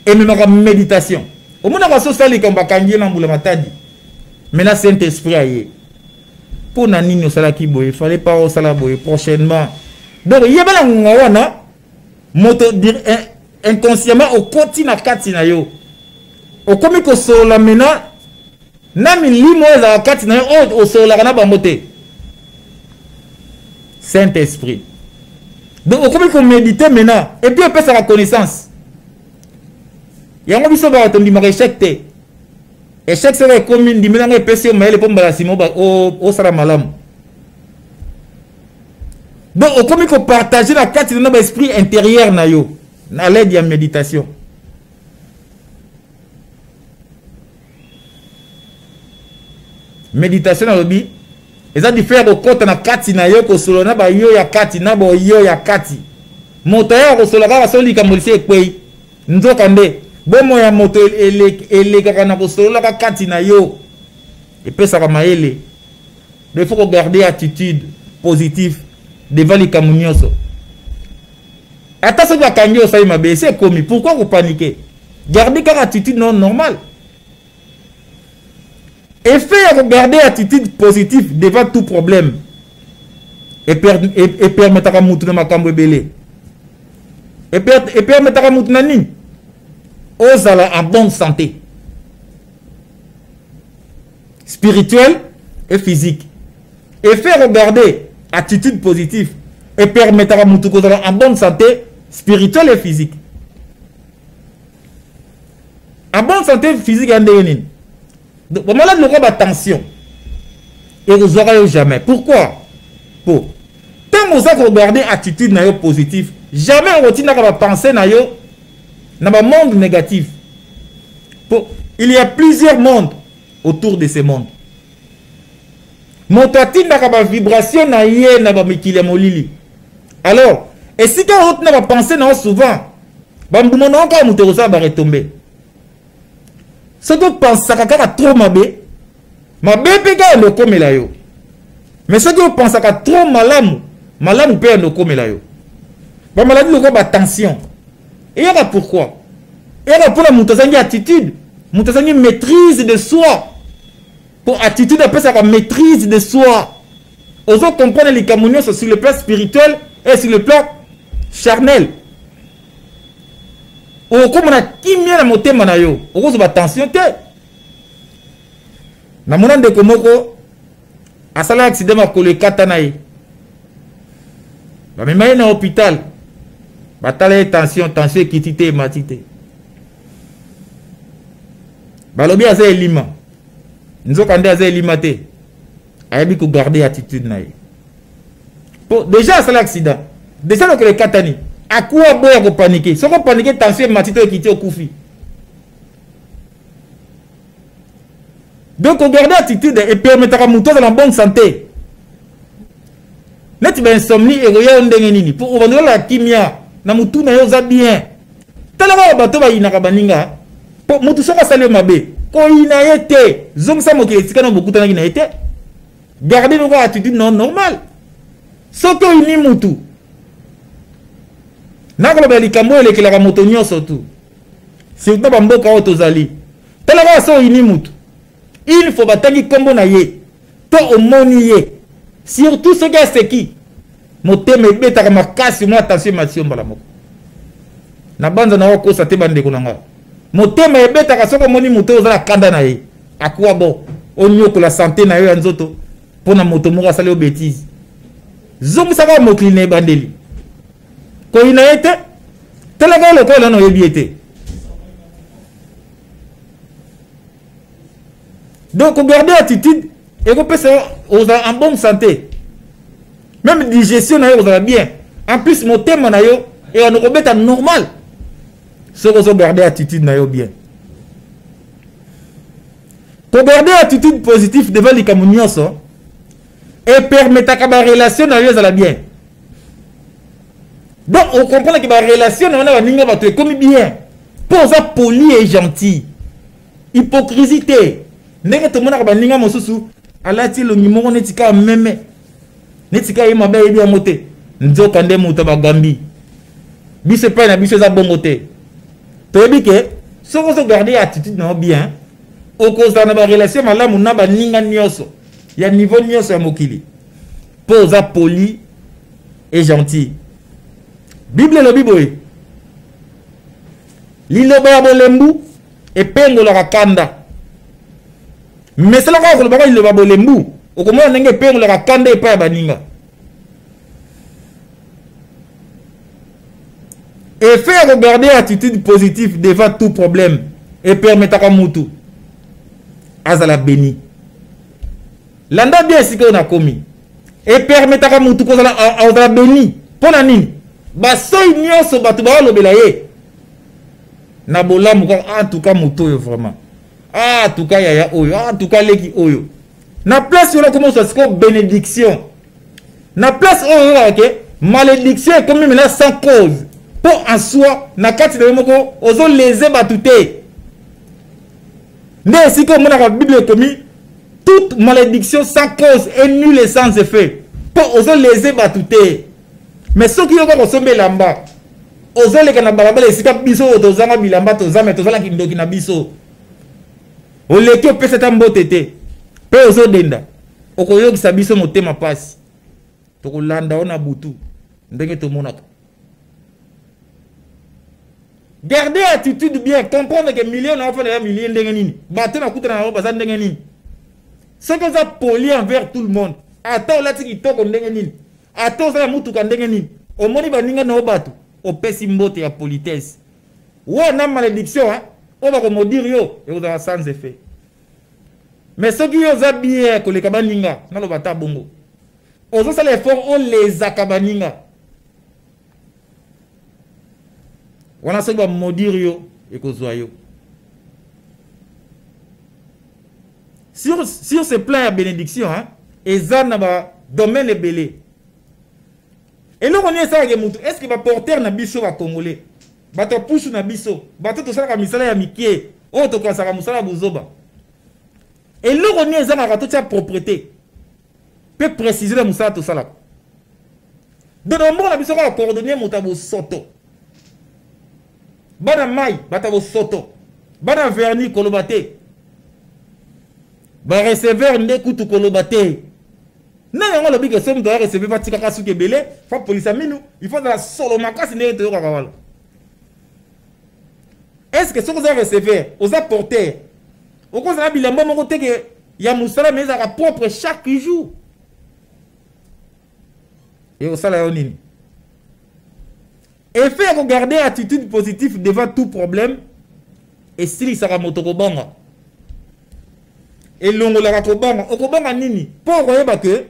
ememaka méditation. Omonaka so osala likambo, bakangi ye na mbula matadi, maintenant Saint Esprit aye: mpo na nini osalaki boye? Fallait pas osala boye prochainement. Donc yebela ngonga wana, moto inconsciemment okoti na kati na yo, okomi kosolola maintenant na milimo oyo ezalaka kati na yo, oyo osololaka na bango te, Saint Esprit. Donc okomi komédite maintenant, et puis opesaka connaissance. Yango biso bato tondimaka échec te. Échec soki ekomi, ndimela yango, epesi yo mayele mpo mbala nsima osala malamu. Donc okomi kopartage na kati na baesprit intérieur na yo na l'aide ya méditation. Méditation, nalobi, eza différent. Kokɔta na kati na yo, kosolola na bayo ya kati, na boyo ya kati. Moto ayaka kosolola kaka so likambo lisi ekwei. Nzoka nde bomoi ya moto elekaka na kosololaka kati na yo, epesaka mayele. Donc il faut kogarder attitude positive devant likambo nyonso. Ata soki bakangi, osali mabe, esi ekomi, pourquoi kopaniquer? Garder kaka attitude non normale. Effet ya kogarder attitude positive devant tout problème epermetaka mutu na makambo ebele. Epermetaka mutu na nini? Ozala en bonne santé spirituelle et physique. Effet regarder attitude positive epermetaka mutu kozala en bonne santé spirituelle et physique. En bonne santé physique ya ndenge nini? Bamaladi lokola batension ekozwaka yo jamais. Pourquoi? Po ntango oza kogarder attitude na yo positif, jamais okotindaka bapense na yo na bamonde négatif, po il y a plusieurs mondes autour de ce monde. Moto atindaka bavibration na ye na bamikili ya molili. Alors esika otinda bapense na yo, souvent bambuma na yo kaka moto ekozala baretombées. Soki opensaka kaka trop mabe, mabe mpe kaka yando okomela yo. Mais soki opensaka trop malamu, malamu mpe yando okomela yo. Bamaladi lokola batension eyaka pourquoi? Eyaka mpona moto azangi attitude, moto azangi maîtrise de soi. Po attitude apesaka maîtrise de soi. Ozo comprendre likambo nyonso sur le plan spirituel et sur le plan charnel. Okomona kimia na motema na yo, okozwa batension te. Namona ndeko moko asala accident, makolo ekata na ye, bamema ye na hôpital, batala ye tension, tension ekiti te, emati te. Balobi aza elima. Nzoka nde aza elima te, ayebi kogarder attitude na ye. Po déjà asala accident, déjà lokolo ekatani, akuwa boya kopaniquer. Soki opaniquer, tension emati to ekiti, okufi. Donc kogarder attitude epermetaka moto azala na bonne santé. Neti bainsomnie ekoya yo ndenge nini? Po obandi olala kimia na motu na yo, oza bien. Tala kaka bato bayinaka baninga. Po motu soki asali yo mabe, koyina ye te, zongisa mokili esika na bokutanaki na ye te. Garde noko attitude non normal. Soki oyini mutu, nakoloba likambo oyo elekelaka moto nyonso tu, surtout na bamboka oyo tozali. Tala kaka, so oyini mutu, il faut batangi nkombo na ye to omoni ye, surtout soki aseki, motema ebetaka makasi, mwa attention emati yo mbala moko. Na banza na okosa te, bandeko na nga, motema ebetaka soki omoni moto oyo oza na kanda na ye. Akuwa bo onyokola santé na yo ya nzoto mpo na moto moko asali yo bétise. Zongisaka mokili na ebandeli, koyina ye te, talaka ye lokola nano oyebi ye te. Donc kogarder attitude ekopesa yo ozala en bonne santé, même digestion na yo kozala bien. En plus motema na yo eyano kobeta normal soki ozogarder attitude na yo bien. Kogarder attitude positive devant likambo nyonso epermetaka barelation na yo ezala bien. Donc ocomprendre ke barelation na yo na baninga bato ekomi bien mpo oza poli et gentil. Hypocrisie te, ndenge tomonaka baninga mosusu alati elongi moko neti kaka meme, neti kaka ye mabe ayebi yango te, nzoka nde moto bagambi. Biso epai na biso eza bongo te. Toyebi ke soki ozogarder attitude na yo bien, okozala na barelation malamu na baninga nyonso ya niveau nyonso ya mokili, mpo oza poli et gentil. Bible elobi boye: liloba ya bolembu epengolaka kanda. Mesala kaka kolobaka liloba bolembu, okomona ndenge epengolaka kanda epai ya baninga. Effet ya kogarder attitude positive devant tout problème epermetaka mutu azala béni. Landa bien esika oyo nakomi. Epermetaka mutu kozala azala béni. Mpo na nini? Basoi nyonso bato baolobela ye na bolamu kaka, en tout cas moto oyo vraiment, ah, en tout cas yaya oyo, ah, en tout cas leki oyo. Na place oyo nakomi kozwa sikoyo bénédiction. Na place oyo oyokaka ke malédiction ekomi maintenant sans cause, mpo en soi na kati na yo moko ozoleze bato te. Nde esika omonaka Bible ekomi toute malédiction sans cause est nulle et sans effet, mpo ozoleze bato te. Mais soki yo kaka osombi elamba, ozoleka na balabala esika biso oyo tozanga bilamba toza, me tozalaki ndoki na biso, oleki opesa ata mbote te mpe ozodenda, okoyokisa biso motema mpasi. Tokolanda yo na butu ndenge tomonaka. Garder attitude bien, comprendre que milieu na ofanda ya milieu ndenge nini, bato nakutana na bango baza ndenge nini. Soki oza poli envers tout le monde, ata olati kitoko ndenge nini, ata oza na mutuka ndenge nini, omoni baninga na yo bato, opesi mbote ya politesse, wana malédiction oyo bakomodire yo ekozala sans effet. Mais soki yo oza bien koleka baninga, naloba ata bongo, ozosala effort olezaka baninga wana, soki bamodire yo ekozwa yo. Sur ce plan ya bénédiction, hein, eza na badomaine ebele. Eloko nini esalaka mutu? Est ce que baporteur na biso bacongolais, bato ya pusu na biso, bato tosalaka misala ya mike oyo tokasaka mosala ya bozoba, eloko nini ezangaka totia propreté mpe précision na mosala tosalaka? Donc na mboka na biso kaka cordonnier, moto ya bosoto, bana mai, bato ya bosoto, bana vernis koloba te, bareceveur nde kutu koloba te. Nani yango alobi ke soki moto aya recevoir, batikaka suki ebele, fa polisa minu, il faut azala solo makasi ndenge toyokaka wana? Est ce que soki oza receveur, oza porteur, okozala bilamba moko te ke ya mosala me ezalaka propre chaque jour, e osala yo nini? Effet ya kogarder attitude positive devant tout problème esilisaka moto kobanga, elongolaka kobanga. Okobanga nini? Mpo okoyeba ke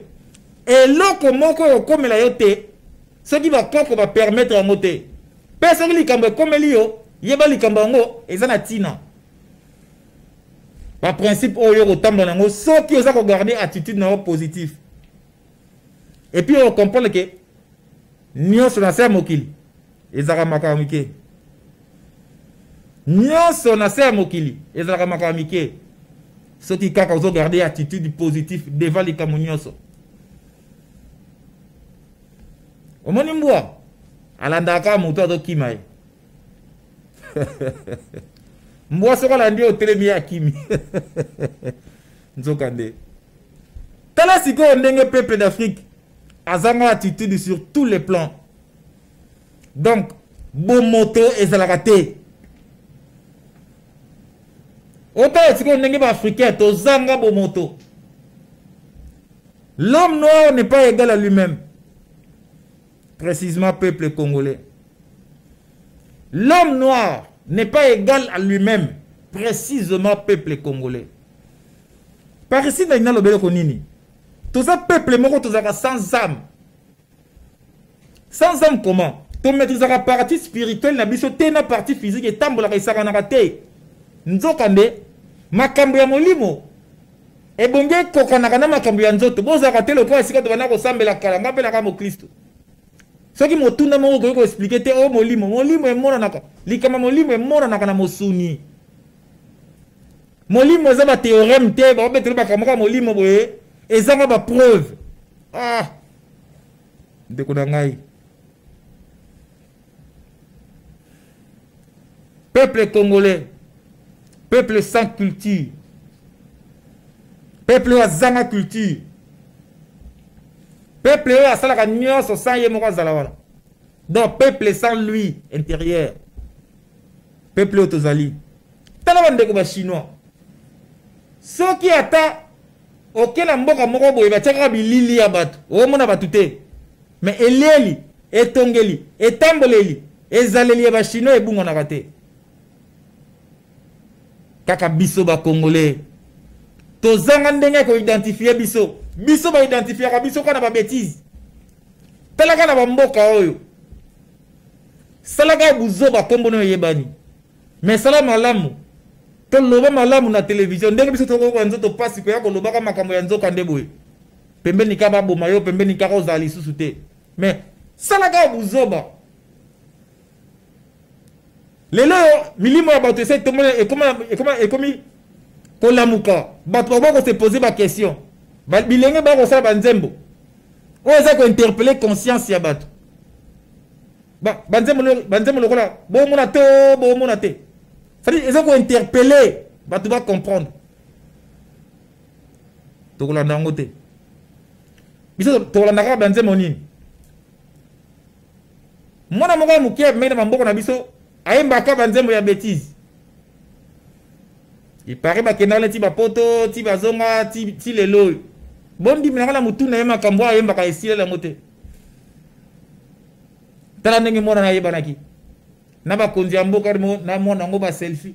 eloko moko okomela yo te soki bakoko bapermettre yango te. Mpe soki likambo ekomeli yo, yeba likambo yango eza na ntina. Baprincipe oyo okotambola yango soki oza kogarder attitude na yo positif, et puis okocomprendre ke nyonso na se ya mokili ezalaka makambo mike. Nyonso na se ya mokili ezalaka makambo mike soki kaka ozogarder attitude positif devant likambo nyonso. Omoni mbwa alandaka kaka moto azokima ye. Mbwa soki alandi ye, otelemi, ye akimi. Nzokande tala sikoyo ndenge peuple d'Afrique azanga attitude sur tous les plans. Donc bomoto ezalaka te. Otala sikoyo ndenge baafricain tozanga bomoto. L'homme noir n'est pas égal à lui-même, précisément peuple congolais. L'homme noir n'est pas égal à lui-même, précisément peuple congolais. Par ici na nalobeli ko nini? Toza peuple moko tozalaka sans âme. Sans âme comment? Tomaîtrisaka partie spirituelle na biso te, na partie physique etambolaka, esakanaka te. Nzokande makambo ya molimo ebongi ekokanaka na makambo ya nzoto. Bozalaka te lokola esika tobanda kosambela kala. Nga mpe naka moklisto, soki motunda moko okoki koexpliquer te, oyo molimo, molimo emonanaka, likambo molimo emonanaka na mosuni. Molimo eza bathéorème te, baobetela makambo kaka molimo boye ezanga bapreuve. Ah, ndeko na ngai, peuple congolais, peuple sans culture, peuple oyo azanga culture, peuple oyo asalaka nyonso sans ye moko azala wana, donc peuple sans lui intérieur, peuple oyo tozali. Tala bandeko bachinois, soki ata oke na mboka moko boye, batia kaka bilili ya bato, omona bato te, mais elieli, etongeli, etamboleli. Ezaleli ya bachinois ebungwanaka te. Kaka biso bacongolais tozanga ndenge ya koidentifie biso. Biso baidentifiaka biso kaka na babétise. Talaka na bamboka oyo, salaka buzoba, nkombo nayo eyebani, mais sala malamu, toloba malamu na televizio. Ndenge biso tokokoka nzoto mpasi koya kolobaka makambo ya nzoka nde boye, pembeni kaka baboma yo, pembeni kaka ozala lisusu te. Mais salaka buzoba. Lelo oyo milimo ya bato ese ekomi kolamuka. Bato bakoki kose poser baquestion. Bilenge bakosala banzembo oyo eza kointerpeller conscience ya bato. Banzembo lokola "Bomona te, bomona te", c'est-à-dire eza kointerpeller bato bacomprendre. Tokolanda yango te. Biso tokolanda kaka banzembo nini? Mwana moko ya moke abimaki na bamboka na biso, ayembaka banzembo ya bétise. Ipare bakendaka neti bapoto ti bazonga ti lelo oyo. Bondimelanga, na motu na ye makambo oyo ayembaka esilela yango te. Tala ndenge mwana nayebanaki na bakonzi ya mboka na mwana yango, baselfie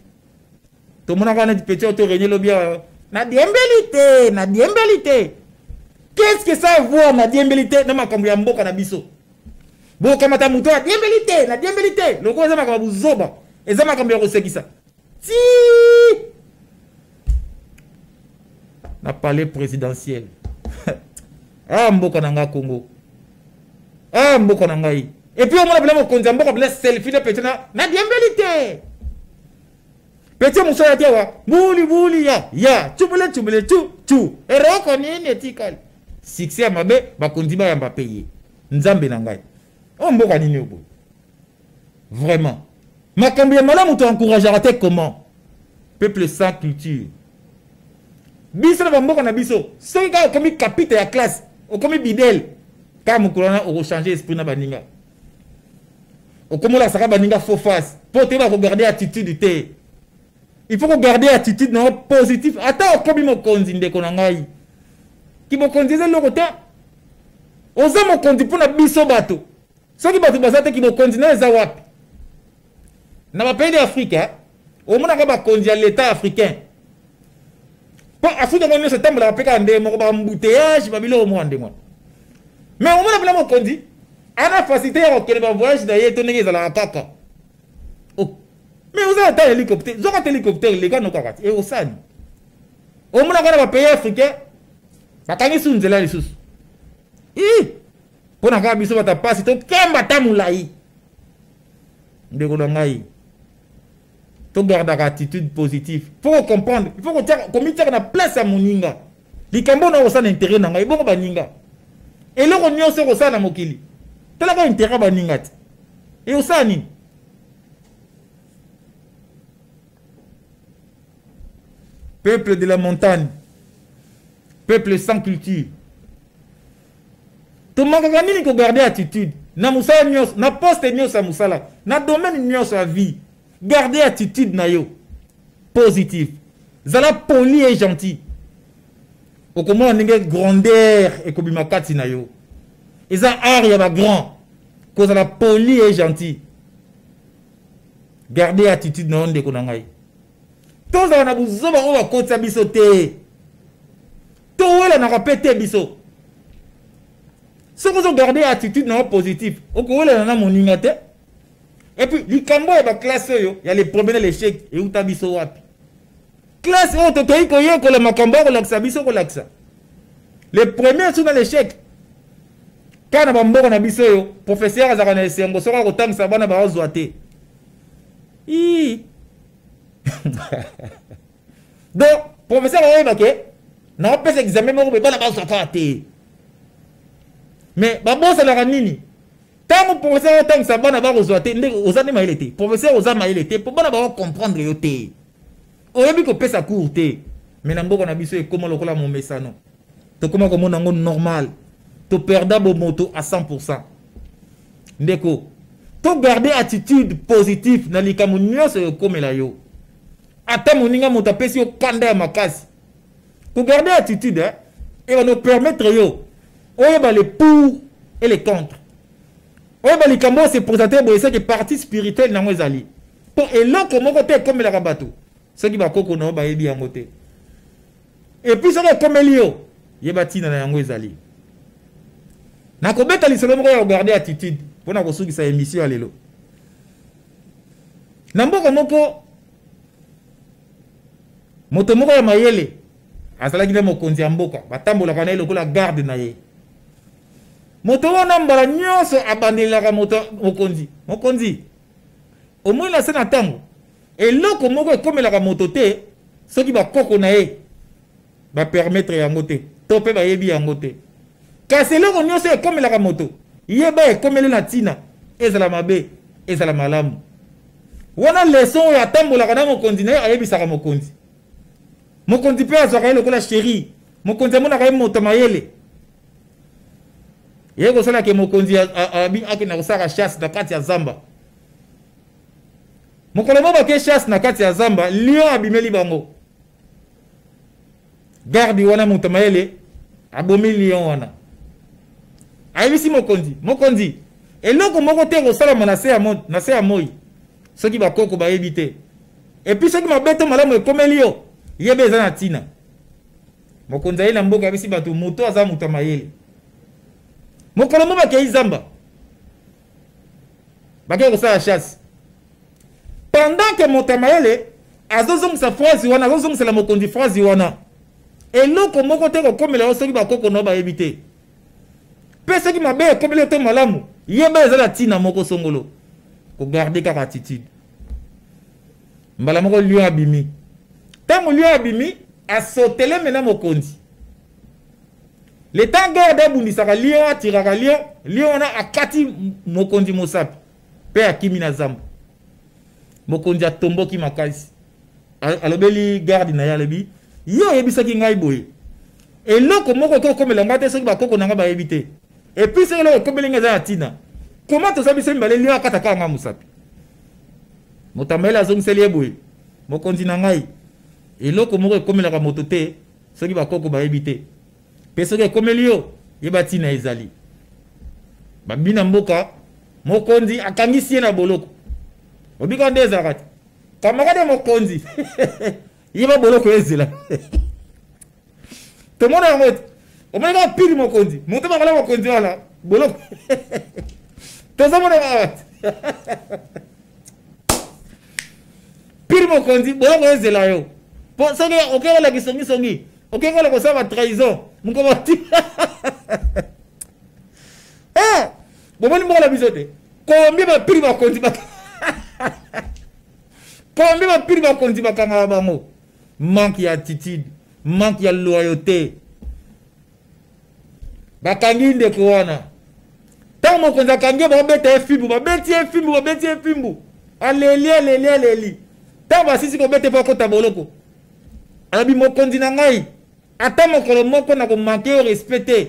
tomonaka neti petit oyo to lobi awa: "Nadiembeli te, nadiembeli te." Qu'est-ce que ça voir, "nadiembeli te", na makambo ya mboka na biso? Bokamata moto adiembeli te, nadiembeli te, lokola eza makambo ya buzoba, eza makambo ya kosekisa. Ti na palais présidentiel. Ah, mboka na nga Congo, ah, mboka na ngai. Et puis omona pena mokonzi ya mboka pena selfie na petit na "nadiembeli te". Petit mosusu ati awa buli buli ya ya cubule cubule cu cu, eroko nini etikali? Succès ya mabe. Bakonzi bayamba mpe ye. Nzambe na ngai, oyo mboka nini oyo boye? Vraiment, makambo ya malamu toencourageaka te. Comment? Peuple sans culture. Biso na bamboka na biso, soki kaka okomi capitaine ya classe, okomi bidele, kaka mokolo wana okochange esprit na baninga, okomi olakisaka baninga faux face mpo toyeba kogarde attitude te. Il faut kogarde attitude na yo positif ata okomi mokonzi. Ndeko na ngai, kimokonzi eza eloko te. Oza mokonzi mpona biso bato. Soki bato baza te, kimokonzi nayo eza wapi? Na bapays de Afrique, omonaka bakonzi ya l'État africain, mpo Afrique yango nyonso etambolaka mpe kaka ndenge moko, baembouteillage, babiloko moko ndenge wana. Mais omona mpena mokonzi ana facilité ya kokende bavoyage na ye to ndenge ezalaka kaka. Oh. Mais oza ata hélicoptère, zwaka te hélicoptère, leka no kaka te. E osani omonaka na bapays africain bakangi su nzela lisusu i mpo na kaka biso bato pasi tokemba ta molai. Ndeko na ngai, togardaka attitude positive. Faut comprendre, il faut komitiaka na place ya moninga. Likambo na kosala na intérêt na ngai, ebongo baninga. Eloko nyonso okosala na mokili, talaka intérêt baninga te. E osala nini? Peuple de la montagne, peuple sans culture, tomakaka nini? Kogarde attitude na mosala nyonso, na poste nyonso ya mosala, na domaine nyonso ya vie, garde attitude na yo positif. Zala poli et gentil, okomona ndenge grandeur ekobima kati na yo. Eza art ya bagrand kozala poli et gentil. Garde attitude na yo, ndeko na ngai. Tozala na buzoba oyo bakotisa biso te, towelanaka mpe te. Biso soki ozogarde attitude na yo positif, okowelana na moninga te. Et puis likambo ya baclasse oyo ya le premier na l'échec euta biso wapi? Classe oyo totoyi koyekola makambo ya kolakisa biso, kolakisa le premier su na l'échec. Kaka na bamboka na biso oyo, professeur azalaka na esengo soki akotangisa bana baozwa te. I donc professeur oyeba ke naopesa examen moko boye, bana bazwa kaka te. Mais babosanaka nini? Ntango professeur otangisa, bana bakozwa te, nde oza nde mayele te. Professeur oza mayele te mpo bana bakocomprendre yo te, oyebi kopesa cours te. Mais na mboka na biso ekóma lokola momesano, tokóma komona yango normal, toperda bomoto à 100. Ndeko, togarde attitude positive na likambo nyonso ekomela yo. Ata moninga moto apesi yo kanda ya makasi, kogarde attitude, eh, ebanda permettre yo oyeba le pour et le contre. Oyo ba likambo oyo se présenter boye, c'est que partie spirituelle nango ezali. Po eloko moko te ekomelaka bato soki bakoko na yo bayebi yango te. Et puis soki ekomeli yo, yeba ntina na yango ezali. Nakobeta lisolo moko ya kogarde attitude mpo na kosukisa émission ya lelo. Na mboka moko, moto moko ya mayele azalaki na mokonzi ya mboka, batambolaka na ye lokola garde na ye. Moto wana mbala nyonso abandelelaka moto mokonzi. Mokonzi, omoni na se na ntango eloko moko ekomelaka moto te soki bakoko na ye bapermettre yango te to mpe bayebi yango te. Kasi eloko nyonso ekomelaka moto, yeba ekomeli na ntina, ezala mabe, ezala malamu. Wana leson oyo atambolaka na mokonzi na ye, ayebisaka mokonzi. Mokonzi mpe azwaka ye lokola chéri. Mokonzi amonaka ye moto mayele. Ye kosala ke mokonzi abi akenda kosala chasse na kati ya zamba. Mokolo moko bake chasse na kati ya zamba, lion abimeli bango. Garde wana moto mayele abomi lion wana. Ayebisi mokonzi, mokonzi, eloko moko te kosalama na se ya mo, na se ya moi soki bakoko bayebi te. Et puis soki mabe to malamu ekomeli yo, yeba eza na tina. Mokonzi aye na mboka ayebisi bato moto aza moto ya mayele. Mokolo moko bakei zamba, bakei kosala chasse. Pendant que moto ya mayele azozongisa phrase wana, azozongisela mokonzi phrase wana, eloko moko te kokomela yo soki bakoko na yo bayebi te. Pe soki mabe ekomeli yo to malamu, yeba eza na tina moko songolo. Kogarde kaka attitude. Mbala moko lion abimi. Tango lion abimi, asotele mena mokonzi. Le temps garde abundisaka lion, atiraka lion, lion wana akati mokonzi mosapi pe akimi na zamba. Mokonzi atomboki makasi. Alobeli garde na ye, alobi, yo oyebisaki ngai boye. Eloko moko ekoki kokomela ngai te soki bakoko na ngai bayebi te. Et puis soki eloko ekomeli ngai eza na tina. Comment toza biso mibale lion akata kaka ngai mosapi? Moto ya mayele azongiseli ye boye, mokonzi na ngai, eloko moko ekomelaka moto te soki bakoko bayebi te. Pe soki ekomeli yo, yeba tina ezali. Babi na mboka, mokonzi akangisi ye na boloko. Obika nde ezalaka te. Camarade ya mokonzi, yeba boloko ezela. Tomona yango te. Omoni kaka pili mokonzi, moto bakola mokonzi wana, boloko. Tozomona awa te. Pili mokonzi, boloko ezela yo. Po soki okekola kisongisongi, okekola kosala ba trahison, mokolo ti. Eh, bomoni mboka na biso te. Combien ba pili bakonzi ba Combien ba pili bakonzi bakangaka bango? Manque ya attitude, manque ya loyauté. Bakangi ndeko wana. Tango mokonzi akangi ye, babeta ye fimbu, babeti ye fimbu, babeti ye fimbu. Aleli, aleli, aleli. Tango basisi kobeta ye po akota boloko. Alobi mokonzi na ngai, ata mokolo moko nakomanke yo respect te.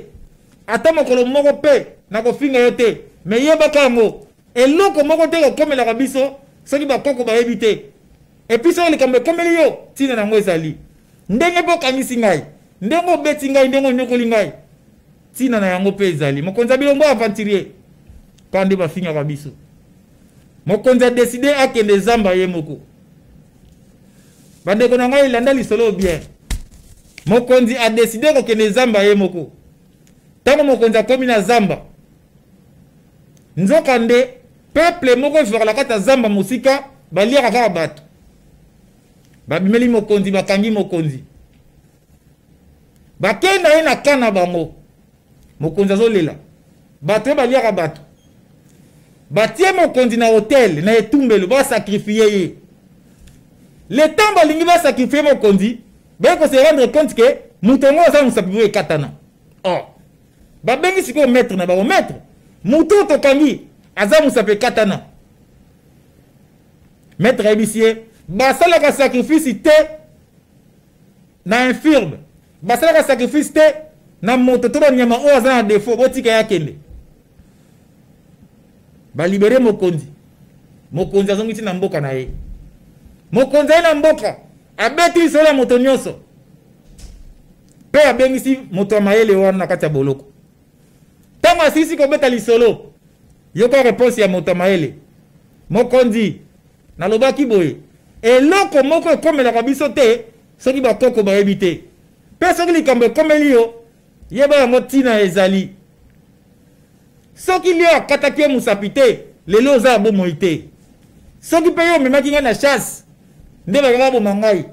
Ata mokolo moko pe nakofinga yo te. Mais yebaka yango, eloko moko te kokomelaka biso soki bakoko bayebi te. Et puis soki likambo ekomeli yo, tina na yango ezali. Ndenge pe okangisi ngai, ndenge obeti ngai, ndenge onyokoli ngai, tina na yango pe ezali. Mokonzi ya bilombo aventurier, kaka nde bafingaka biso. Mokonzi a décidé akende zamba ye moko. Bandeko na ngai, landa lisolo bien. Mokonzi a décidé kokende zamba ye moko. Tango mokonzi akomi na zamba, nzoka nde peuple moko ezwaka na kati ya zamba mosika, baliaka kaka bato. Babimeli mokonzi, bakangi mokonzi, bakei na ye na camp na bango. Mokonzi azolela, bato oyo baliaka bato. Batie mokonzi na hotel, na etumbelo, basacrifie ye. Le temps balingi basacrifie mokonzi, baye ko se rendre compte que moto yango aza mosapi oyo ekatana. Or, babengi sikoyo maître na bango, maître, moto oyo tokangi aza mosapi ekatana. Maître ayebisi ye, basalaka sacrifice te na infirme, basalaka sacrifice te na moto to banyama oyo aza na défaut, botika ye akende. Balibere mokonzi. Mokonzi azongisi na mboka na ye. Mokonzi aye na mboka, abeti lisolo ya moto nyonso mpe abengisi moto ya mayele wana na kati ya boloko. Ntango asilisi kobeta lisolo, Yoka reponse ya moto ya mayele. Mokonzi, nalobaki boye, eloko moko ekomelaka biso te soki bakoko bayebi te. Mpe soki likambo ekomeli yo, yeba yango ntina ezali. Soki lio akataki yo mosapi te, lelo oza ya bomoi te. Soki mpe yo omemaki ngai na chasse, nde bakaka baboma ngai.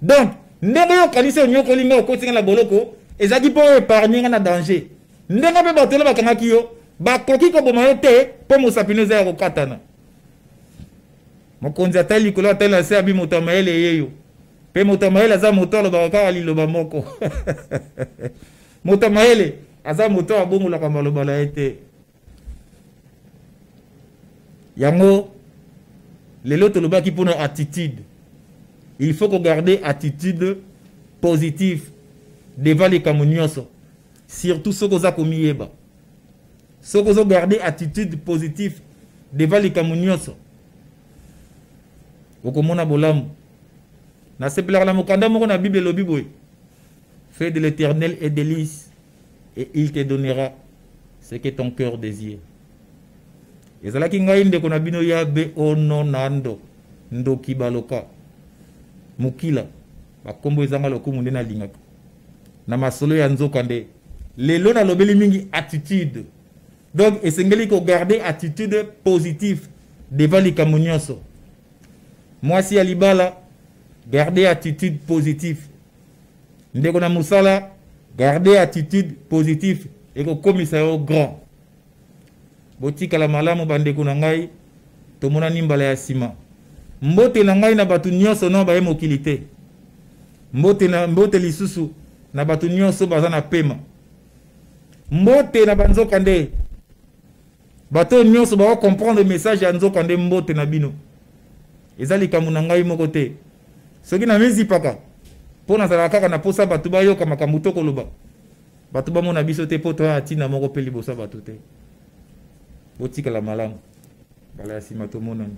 Donc, ndenge yo okanisi onyokoli ngai, okoti ngai na boloko, ezalaki mpo oepargne ngai na danger. Ndenge mpe bato wana bakangaki yo, bakoki koboma yo te mpo mosapi no eza ya kokatana. Mokonzi atali likolo, atali na se, abi moto ya mayele ye yo. Mpe moto ya mayele aza moto alobaka kaka liloba moko. Moto ya mayele aza moto abongolaka maloba na ye te. Yango lelo tolobaki mpona attitude. Il faut ko garder attitude positive devant likambo nyonso, surtout soki oza komiyeba. Soki ozo garder attitude positive devant likambo nyonso, okomona bolamu. Nasepelaka na mokanda moko na Bible elobi boye: fais de l'Éternel et délice et il te donnera ce que ton cœur désire. Ezalaki ngai ndeko na bino ya be ono nando ndoki baloka mokila bakombo ezanga lokumu nde nalingaka na masolo ya nzoka nde lelo nalobeli mingi attitude. Donc esengeli ko garder attitude positive devant likambo nyonso. Mwasi ya libala, garder attitude positive. Ndeko na mosala, garder attitude positive ekokomisa yo grand. Botikala malamu bandeko na ngai, tomonani mbala ya nsima. Mbote na ngai na bato nyonso no baye mokili te. Mbote na mbote lisusu na bato nyonso baza na pema. Mbote na banzoka nde bato nyonso bako comprendre message ya nzoka nde. Mbote na bino, eza likambo na ngai moko te. Soki na mizipaka mpo nazalaka kaka na posa bato bayoka makambo to koloba, bato bamona biso te mpo toya na ntina moko mpe liboso ya bato te. Botikala malamu, mbala ya nsima tomonani.